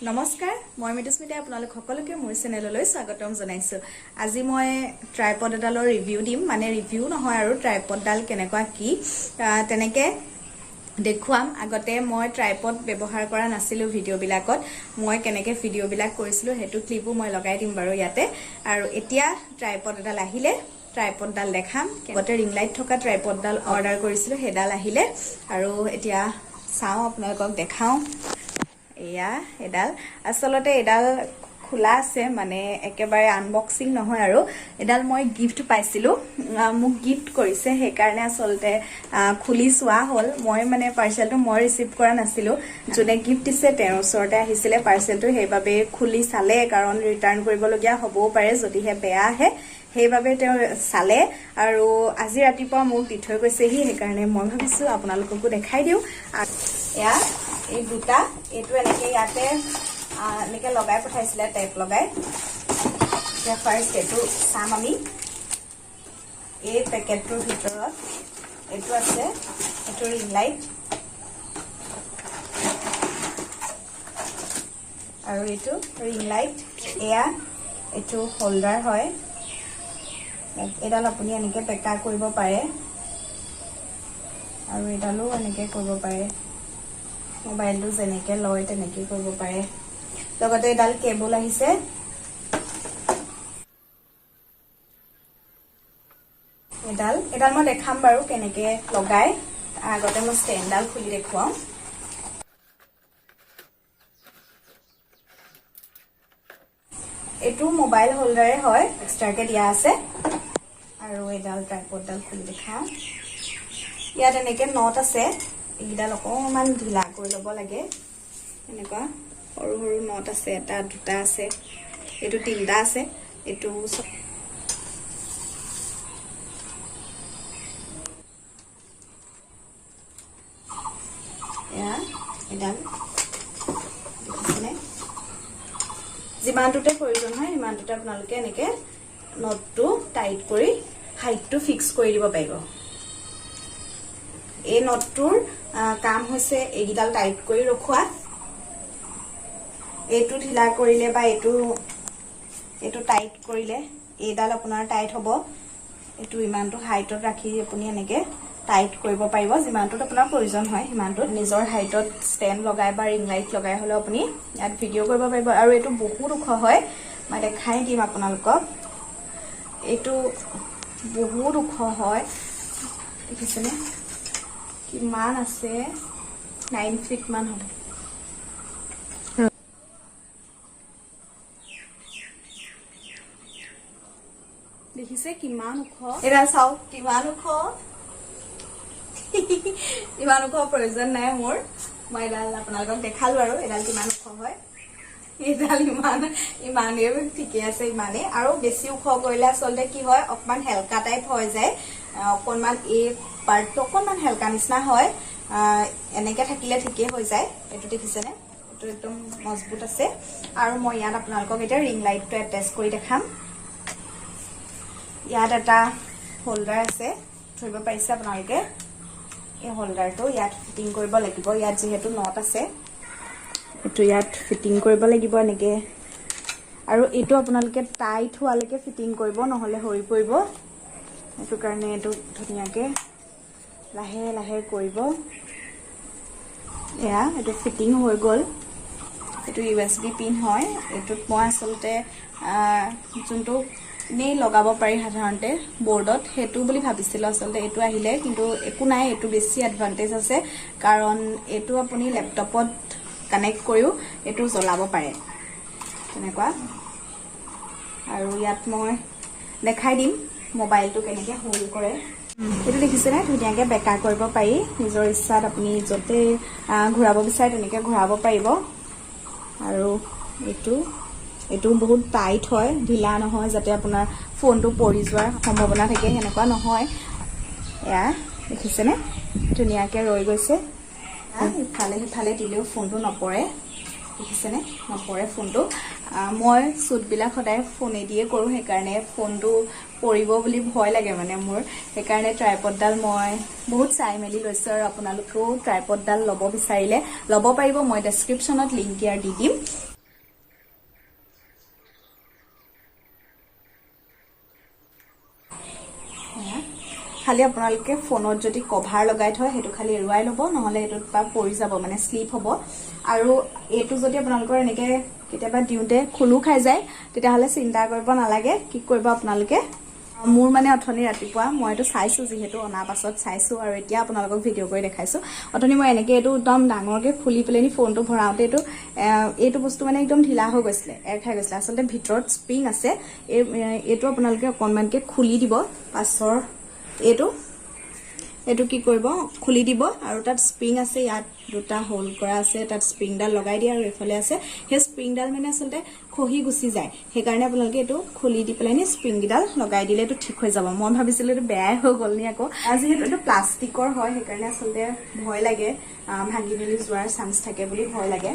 নমস্কাৰ, মই মৃদুস্মিতাই আপোনালোক সকলোকে মোৰ চেনেললৈ স্বাগতম জনাইছোঁ। আজি মই ট্ৰাইপড এডালৰ ৰিভিউ দিম, মানে ৰিভিউ নহয় আৰু ট্ৰাইপডডাল কেনেকুৱা কি তেনেকে দেখুৱাম। আগতে মই ট্ৰাইপড ব্যৱহাৰ কৰা নাছিলোঁ ভিডিঅ'বিলাকত। মই কেনেকৈ ভিডিঅ'বিলাক কৰিছিলোঁ, সেইটো ক্লিপো মই লগাই দিম বাৰু ইয়াতে। আৰু এতিয়া ট্ৰাইপড এডাল আহিলে, ট্ৰাইপডডাল দেখাম। আগতে ৰিং লাইট থকা ট্ৰাইপডডাল অৰ্ডাৰ কৰিছিলোঁ, সেইডাল আহিলে আৰু এতিয়া চাওঁ, আপোনালোকক দেখাওঁ। এয়া এডাল, আচলতে এডাল খোলা আছে, মানে একেবাৰে আনবক্সিং নহয় আৰু। এডাল মই গিফ্ট পাইছিলোঁ, মোক গিফ্ট কৰিছে, সেইকাৰণে আচলতে খুলি চোৱা হ'ল। মই মানে পাৰ্চেলটো মই ৰিচিভ কৰা নাছিলোঁ, যোনে গিফ্ট দিছে তেওঁৰ ওচৰতে আহিছিলে পাৰ্চেলটো। সেইবাবে খুলি চালে, কাৰণ ৰিটাৰ্ণ কৰিবলগীয়া হ'বও পাৰে যদিহে বেয়া আহে, সেইবাবে তেওঁ চালে আৰু আজি ৰাতিপুৱা মোক দি থৈ গৈছেহি। সেইকাৰণে মই ভাবিছোঁ আপোনালোককো দেখাই দিওঁ। এয়া এই দুটা, এইটো এনেকে ইয়াতে এনেকে লগাই পঠাইছিলে, টেপ লগাই। এতিয়া ফাৰ্ষ্ট এইটো চাম আমি। এই পেকেটটোৰ ভিতৰত এইটো আছে, এইটো ৰিং লাইট আৰু এইটো ৰিং লাইট। এয়া এইটো হোল্ডাৰ হয়। এইডাল আপুনি এনেকে বেকা কৰিব পাৰে আৰু এইডালো এনেকে কৰিব পাৰে, মোবাইলটো যেনেকে লয় তেনেকে কৰিব পাৰে। লগতে এডাল কেবুল আহিছে। এডাল মই দেখাম বাৰু কেনেকে লগাই। তাৰ আগতে মই ষ্টেণ্ডডাল খুলি দেখুৱাওঁ। এইটো মোবাইল হোল্ডাৰে হয়, এক্সট্ৰাকে দিয়া আছে। আৰু এডাল ট্ৰাইপডডাল খুলি দেখাওঁ। ইয়াত এনেকে not আছে, এইকেইডাল অকণমান ঢিলা কৰি ল'ব লাগে। এনেকুৱা সৰু সৰু not আছে, এটা দুটা আছে, এইটো তিনিটা আছে, এইটো এয়া এডাল দেখিছেনে? যিমানটোতে প্ৰয়োজন হয় সিমানটোতে আপোনালোকে এনেকে নটটো টাইট কৰি হাইটটো ফিক্স কৰি দিব পাৰিব। এই নটটোৰ কাম হৈছে এইকেইডাল টাইট কৰি ৰখোৱা। এইটো ঢিলা কৰিলে বা এইটো টাইট কৰিলে এইডাল আপোনাৰ টাইট হ'ব। এইটো ইমানটো হাইটত ৰাখি আপুনি এনেকে টাইট কৰিব পাৰিব, যিমানটোত আপোনাৰ প্ৰয়োজন হয় সিমানটোত। নিজৰ হাইটত ষ্টেণ্ড লগাই বা ৰিং লাইট লগাই হ'লেও আপুনি ইয়াত ভিডিঅ' কৰিব পাৰিব। আৰু এইটো বহুত ওখ হয়, মই দেখাই দিম আপোনালোকক। এইটো বহুত ওখ হয়, দেখিছেনে কিমান আছে? 9 ফিট মান হ'ব। দেখিছে কিমান ওখ? এডাল চাওক কিমান ওখ। ইমান ওখ প্ৰয়োজন নাই মোৰ। মই এডাল আপোনালোকক দেখালো আৰু এডাল কিমান ওখ হয়। এইডাল ইমানেই ঠিকে আছে, ইমানেই। আৰু বেছি ওখ কৰিলে আচলতে কি হয়, অকণমান হেলকা টাইপ হৈ যায়। অকণমান এই পাৰ্টটো অকণমান হেলকা নিচিনা হয়। এনেকে থাকিলে ঠিকেই হৈ যায়। এইটো দেখিছেনে? এইটো একদম মজবুত আছে। আৰু মই ইয়াত আপোনালোকক এতিয়া ৰিং লাইটটো এটেচ কৰি দেখাম। ইয়াত এটা হোল্ডাৰ আছে, ধৰিব পাৰিছে আপোনালোকে? এই হোল্ডাৰটো ইয়াত ফিটিং কৰিব লাগিব। ইয়াত যিহেতু not আছে, এইটো ইয়াত ফিটিং কৰিব লাগিব এনেকে। আৰু এইটো আপোনালোকে টাইট হোৱালৈকে ফিটিং কৰিব, নহ'লে সৰি পৰিব। সেইটো কাৰণে এইটো ধুনীয়াকে লাহে লাহে কৰিব। এয়া এইটো ফিটিং হৈ গ'ল। এইটো USB pin হয়। এইটোত মই আচলতে যোনটো এনেই লগাব পাৰি সাধাৰণতে বৰ্ডত, সেইটো বুলি ভাবিছিলোঁ। আচলতে এইটো আহিলে, কিন্তু একো নাই, এইটো বেছি এডভান্টেজ আছে, কাৰণ এইটো আপুনি লেপটপত কানেক্ট কৰিও এইটো জ্বলাব পাৰে তেনেকুৱা। আৰু ইয়াত মই দেখাই দিম মোবাইলটো কেনেকৈ হোল্ড কৰে। এইটো দেখিছেনে? ধুনীয়াকৈ বেকা কৰিব পাৰি। নিজৰ ইচ্ছাত আপুনি য'তে ঘূৰাব বিচাৰে তেনেকৈ ঘূৰাব পাৰিব। আৰু এইটো বহুত টাইট হয়, ঢিলা নহয়, যাতে আপোনাৰ ফোনটো পৰি যোৱাৰ সম্ভাৱনা থাকে, সেনেকুৱা নহয়। এয়া দেখিছেনে? ধুনীয়াকৈ ৰৈ গৈছে। ইফালে সিফালে দিলেও ফোনটো নপৰে, দেখিছেনে? নপৰে ফোনটো। মই শ্বুটবিলাক সদায় ফোনেদিয়ে কৰোঁ, সেইকাৰণে ফোনটো পৰিব বুলি ভয় লাগে মানে মোৰ। সেইকাৰণে ট্ৰাইপডডাল মই বহুত চাই মেলি লৈছোঁ। আৰু আপোনালোকেও ট্ৰাইপডডাল ল'ব বিচাৰিলে ল'ব পাৰিব, মই ডেছক্ৰিপশ্যনত লিংক ইয়াৰ দি দিম। খালি আপোনালোকে ফোনত যদি কভাৰ লগাই থয়, সেইটো খালি এৰুৱাই ল'ব, নহ'লে সেইটোত পৰা পৰি যাব, মানে শ্লিপ হ'ব। আৰু এইটো যদি আপোনালোকৰ এনেকে কেতিয়াবা দিওঁতে খোলো খাই যায়, তেতিয়াহ'লে চিন্তা কৰিব নালাগে। কি কৰিব আপোনালোকে, মোৰ মানে অথনি ৰাতিপুৱা মই এইটো চাইছোঁ, যিহেতু অনাৰ পাছত চাইছোঁ আৰু এতিয়া আপোনালোকক ভিডিঅ' কৰি দেখাইছোঁ। অথনি মই এনেকৈ এইটো একদম ডাঙৰকৈ খুলি পেলাই ফোনটো ভৰাওঁতে এইটো বস্তু মানে একদম ঢিলা হৈ গৈছিলে, এৰ খাই গৈছিলে। আচলতে ভিতৰত স্প্ৰিং আছে। এইটো আপোনালোকে অকণমানকৈ খুলি দিব। পাছৰ এইটো কি কৰিব, খুলি দিব আৰু তাত স্প্ৰিং আছে, ইয়াত দুটা হোল কৰা আছে, তাত স্প্ৰিংডাল লগাই দিয়ে আৰু এইফালে আছে। সেই স্প্ৰিংডাল মানে আচলতে খহি গুচি যায়, সেইকাৰণে আপোনালোকে এইটো খুলি দি পেলাই নি স্প্ৰিংকেইডাল লগাই দিলে এইটো ঠিক হৈ যাব। মই ভাবিছিলোঁ এইটো বেয়াই হৈ গ'ল নি আকৌ। আৰু যিহেতু এইটো প্লাষ্টিকৰ হয়, সেইকাৰণে আচলতে ভয় লাগে, ভাঙি মেলি যোৱাৰ চান্স থাকে বুলি ভয় লাগে।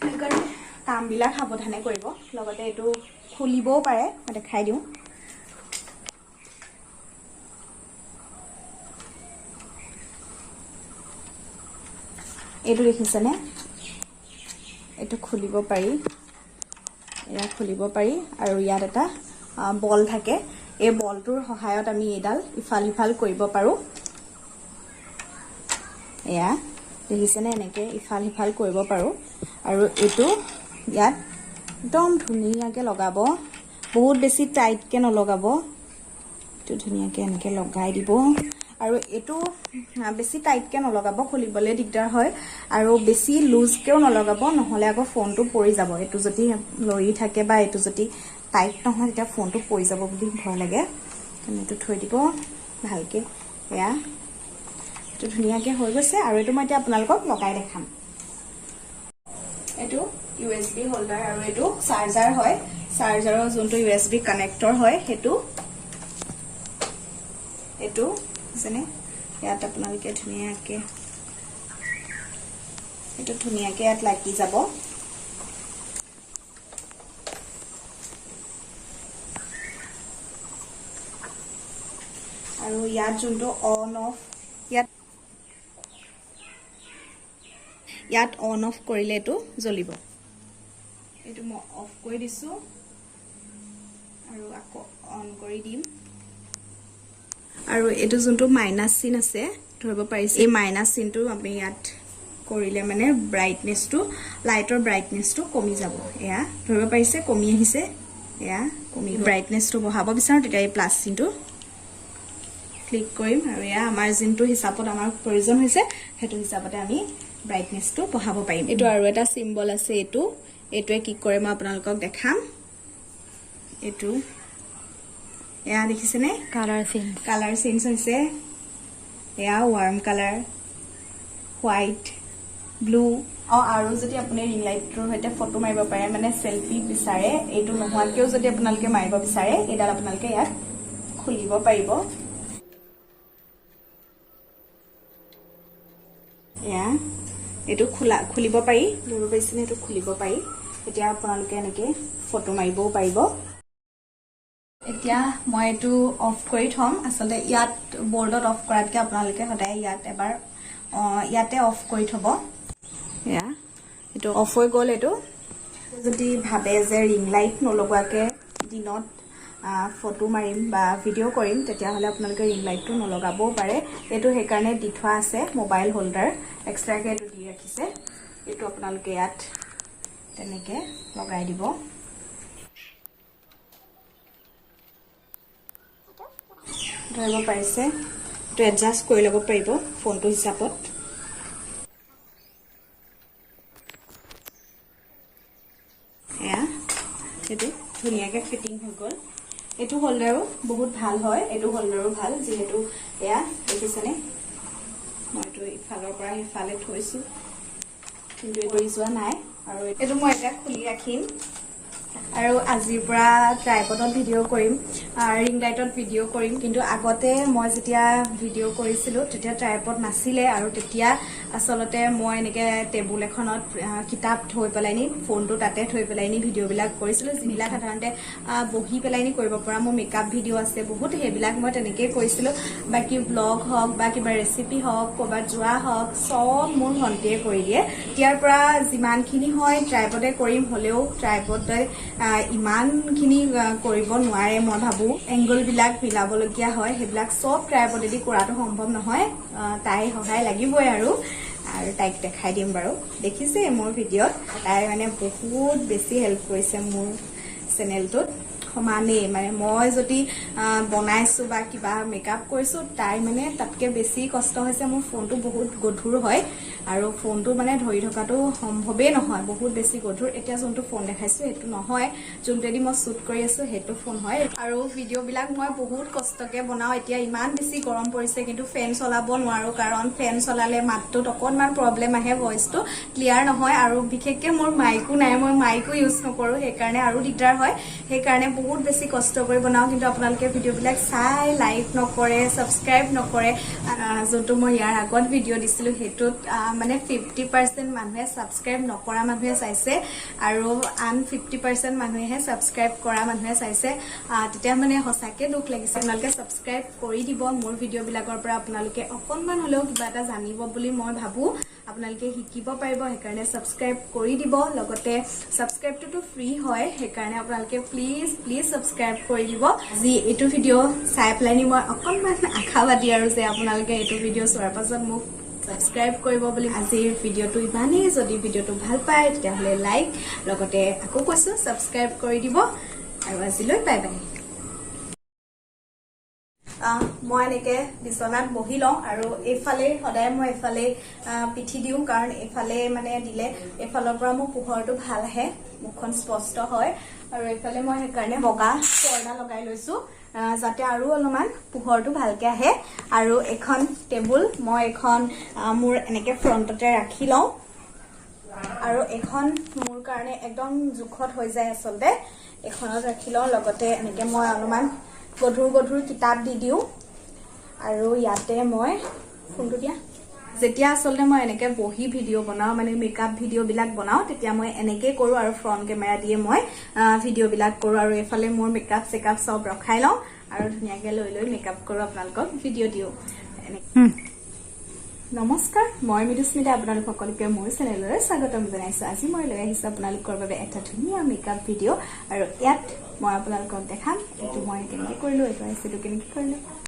সেইকাৰণে কামবিলাক সাৱধানে কৰিব। লগতে এইটো খুলিবও পাৰে, মই দেখাই দিওঁ। এইটো দেখিছেনে? এইটো খুলিব পাৰি, এয়া খুলিব পাৰি। আৰু ইয়াত এটা বল থাকে, এই বলটোৰ সহায়ত আমি এইডাল ইফাল সিফাল কৰিব পাৰোঁ। এয়া দেখিছেনে? এনেকৈ ইফাল সিফাল কৰিব পাৰোঁ। আৰু এইটো ইয়াত একদম ধুনীয়াকৈ লগাব, বহুত বেছি টাইটকৈ নলগাব, এইটো ধুনীয়াকৈ এনেকৈ লগাই দিব। আৰু এইটো বেছি টাইটকৈ নলগাব, খুলিবলৈ দিগদাৰ হয়। আৰু বেছি লুজকৈও নলগাব, নহ'লে আকৌ ফোনটো পৰি যাব। এইটো যদি লৰি থাকে বা এইটো যদি টাইট নহয়, তেতিয়া ফোনটো পৰি যাব বুলি ভয় লাগে। সেইকাৰণে এইটো থৈ দিব ভালকৈ। এয়া এইটো ধুনীয়াকৈ হৈ গৈছে। আৰু এইটো মই এতিয়া আপোনালোকক লগাই দেখাম। এইটো USB holder আৰু এইটো চাৰ্জাৰ হয়। চাৰ্জাৰৰ যোনটো USB connector হয়, সেইটো এইটো যেনে ইয়াত আপোনালোকে ধুনীয়াকে এইটো ধুনীয়াকে ইয়াত লাগি যাব। আৰু ইয়াত যোনটো অন অফ, ইয়াত অন অফ কৰিলে এইটো জ্বলিব। এইটো মই অফ কৰি দিছোঁ আৰু আকৌ অন কৰি দিম। আৰু এইটো যোনটো মাইনাছ চিন আছে, ধৰিব পাৰিছে, এই মাইনাছ চিনটো আমি ইয়াত কৰিলে মানে ব্ৰাইটনেছটো, লাইটৰ ব্ৰাইটনেছটো কমি যাব। এয়া ধৰিব পাৰিছে, কমি আহিছে। এয়া কমি ব্ৰাইটনেছটো বঢ়াব বিচাৰোঁ, তেতিয়া এই প্লাছ চিনটো ক্লিক কৰিম। আৰু এয়া আমাৰ যোনটো হিচাপত আমাৰ প্ৰয়োজন হৈছে, সেইটো হিচাপতে আমি ব্ৰাইটনেছটো বঢ়াব পাৰিম। এইটো আৰু এটা চিম্বল আছে, এইটোৱে কি কৰে মই আপোনালোকক দেখাম। এইটো এয়া দেখিছেনে? Colour change. কালাৰ চেঞ্জ হৈছে। এয়া ৱাৰ্ম কালাৰ, হোৱাইট, ব্লু। আৰু যদি আপুনি ৰিং লাইটটোৰ সৈতে ফটো মাৰিব পাৰে, মানে চেলফি বিচাৰে, এইটো নোহোৱাকৈও যদি আপোনালোকে মাৰিব বিচাৰে, এইডাল আপোনালোকে ইয়াত খুলিব পাৰিব। এয়া এইটো খুলিব পাৰি, ধৰিব পাৰিছেনে? এইটো খুলিব পাৰি। এতিয়া আপোনালোকে এনেকে ফটো মাৰিবও পাৰিব। এতিয়া মই এইটো অফ কৰি থ'ম। আচলতে ইয়াত বৰ্ডত অফ কৰাতকৈ আপোনালোকে সদায় ইয়াত এবাৰ ইয়াতে অফ কৰি থ'ব। এয়া এইটো অফ হৈ গ'ল। এইটো যদি ভাবে যে ৰিং লাইট নলগোৱাকৈ দিনত ফটো মাৰিম বা ভিডিঅ' কৰিম, তেতিয়াহ'লে আপোনালোকে ৰিং লাইটটো নলগাবও পাৰে। এইটো সেইকাৰণে দি থোৱা আছে, মোবাইল হোল্ডাৰ এক্সট্ৰাকৈ এইটো দি ৰাখিছে। এইটো আপোনালোকে ইয়াত তেনেকৈ লগাই দিব। ধৰিব পাৰিছে? এইটো এডজাষ্ট কৰি ল'ব পাৰিব ফোনটো হিচাপত। এয়া এইটো ধুনীয়াকৈ ফিটিং হৈ গ'ল। এইটো হোল্ডাৰো বহুত ভাল হয়, এইটো হোল্ডাৰো ভাল যিহেতু এয়া দেখিছেনে, মই এইটো ইফালৰ পৰা সিফালে থৈছোঁ, কিন্তু পৰি যোৱা নাই। আৰু এইটো মই এতিয়া খুলি ৰাখিম আৰু আজিৰ পৰা ট্ৰাইপডত ভিডিঅ' কৰিম, ৰিং লাইটত ভিডিঅ' কৰিম। কিন্তু আগতে মই যেতিয়া ভিডিঅ' কৰিছিলোঁ, তেতিয়া ট্ৰাইপড নাছিলে আৰু তেতিয়া আচলতে মই এনেকৈ টেবুল এখনত কিতাপ থৈ পেলাই নি, ফোনটো তাতে থৈ পেলাই নি ভিডিঅ'বিলাক কৰিছিলোঁ, যিবিলাক সাধাৰণতে বহি পেলাই নি কৰিব পৰা। মোৰ মেকআপ ভিডিঅ' আছে বহুত, সেইবিলাক মই তেনেকেই কৰিছিলোঁ। বাকী ব্লগ হওক বা কিবা ৰেচিপি হওক, ক'ৰবাত যোৱা হওক, চব মোৰ ভণ্টিয়ে কৰি দিয়ে। ইয়াৰ পৰা যিমানখিনি হয় ট্ৰাইপডে কৰিম, হ'লেও ট্ৰাইপডে ইমানখিনি কৰিব নোৱাৰে মই ভাবোঁ। এংগলবিলাক মিলাবলগীয়া হয়, সেইবিলাক চব ট্ৰাইপডেদি কৰাটো সম্ভৱ নহয়। তাইৰ সহায় লাগিবই আৰু আৰু তাইক দেখাই দিম বাৰু, দেখিছে মোৰ ভিডিঅ'ত। তাই মানে বহুত বেছি হেল্প কৰিছে মোৰ চেনেলটোত, সমানেই। মানে মই যদি বনাইছোঁ বা কিবা মেকআপ কৰিছোঁ, তাই মানে তাতকৈ বেছি কষ্ট হৈছে। মোৰ ফোনটো বহুত গধুৰ হয় আৰু ফোনটো মানে ধৰি থকাটো সম্ভৱেই নহয়, বহুত বেছি গধুৰ। এতিয়া যোনটো ফোন দেখাইছোঁ সেইটো নহয়, যোনটোৱেদি মই শ্বুট কৰি আছোঁ সেইটো ফোন হয়। আৰু ভিডিঅ'বিলাক মই বহুত কষ্টকৈ বনাওঁ। এতিয়া ইমান বেছি গৰম পৰিছে, কিন্তু ফেন চলাব নোৱাৰোঁ, কাৰণ ফেন চলালে মাতটোত অকণমান প্ৰব্লেম আহে, ভইচটো ক্লিয়াৰ নহয়। আৰু বিশেষকৈ মোৰ মাইকো নাই, মই মাইকো ইউজ নকৰোঁ, সেইকাৰণে আৰু দিগদাৰ হয়। সেইকাৰণে বহুত বেছি কষ্ট কৰি বনাওঁ, কিন্তু আপোনালোকে ভিডিঅ'বিলাক চাই লাইক নকৰে, ছাবস্ক্ৰাইব নকৰে। যোনটো মই ইয়াৰ আগত ভিডিঅ' দিছিলোঁ, সেইটোত মানে 50% মানুহে ছাবস্ক্ৰাইব নকৰা মানুহে চাইছে আৰু আন 50% মানুহেহে ছাবস্ক্ৰাইব কৰা মানুহে চাইছে। তেতিয়া মানে সঁচাকৈ দুখ লাগিছে। আপোনালোকে ছাবস্ক্ৰাইব কৰি দিব। মোৰ ভিডিঅ'বিলাকৰ পৰা আপোনালোকে অকণমান হ'লেও কিবা এটা জানিব বুলি মই ভাবোঁ, আপোনালোকে শিকিব পাৰিব। সেইকাৰণে ছাবস্ক্ৰাইব কৰি দিব। লগতে ছাবস্ক্ৰাইবটোতো ফ্ৰী হয়, সেইকাৰণে আপোনালোকে প্লিজ প্লিজ ছাবস্ক্ৰাইব কৰি দিব। আজি এইটো ভিডিঅ' চাই পেলাই নি মই অকণমান আশাবাদী আৰু যে আপোনালোকে এইটো ভিডিঅ' চোৱাৰ পাছত মোক ছাবস্ক্ৰাইব কৰিব বুলি। আজিৰ ভিডিঅ'টো ইমানেই। যদি ভিডিঅ'টো ভাল পায়, তেতিয়াহ'লে লাইক, লগতে আকৌ কৈছোঁ, ছাবস্ক্ৰাইব কৰি দিব। আৰু আজিলৈ বাই বাই। মই এনেকে বিচনাত বহি লওঁ আৰু এইফালে সদায় মই এইফালে পিঠি দিওঁ, কাৰণ এইফালে মানে দিলে এইফালৰ পৰা মোৰ পোহৰটো ভাল আহে, মুখখন স্পষ্ট হয়। আৰু এইফালে মই সেইকাৰণে বগা পৰ্দা লগাই লৈছো, যাতে আৰু অলপমান পোহৰটো ভালকে আহে। আৰু এইখন টেবুল মই এইখন মোৰ এনেকে ফ্ৰণ্টতে ৰাখি লওঁ আৰু এইখন মোৰ কাৰণে একদম জোখত হৈ যায় আচলতে। এইখনত ৰাখি লওঁ। লগতে এনেকে মই অলপমান গধুৰ গধুৰ কিতাপ দি দিওঁ আৰু ইয়াতে মই ফোনটো দিয়া। যেতিয়া আচলতে মই এনেকে বহি ভিডিঅ' বনাওঁ, মানে মেকআপ ভিডিঅ'বিলাক বনাওঁ, তেতিয়া মই এনেকেই কৰোঁ আৰু ফ্ৰণ্ট কেমেৰা দিয়ে মই ভিডিঅ'বিলাক কৰোঁ। আৰু এইফালে মোৰ মেকআপ চেকআপ চব ৰখাই লওঁ আৰু ধুনীয়াকে লৈ লৈ মেকআপ কৰোঁ, আপোনালোকক ভিডিঅ' দিওঁ এনে। নমস্কাৰ, মই মৃদুস্মিতা, আপোনালোক সকলোকে মোৰ চেনেললৈ স্বাগতম জনাইছো। আজি মই লৈ আহিছো আপোনালোকৰ বাবে এটা ধুনীয়া মেকআপ ভিডিঅ' আৰু ইয়াত মই আপোনালোকক দেখাম এইটো মই কেনেকৈ কৰিলো, এইটো আইশ্বেডো কেনেকৈ কৰিলো।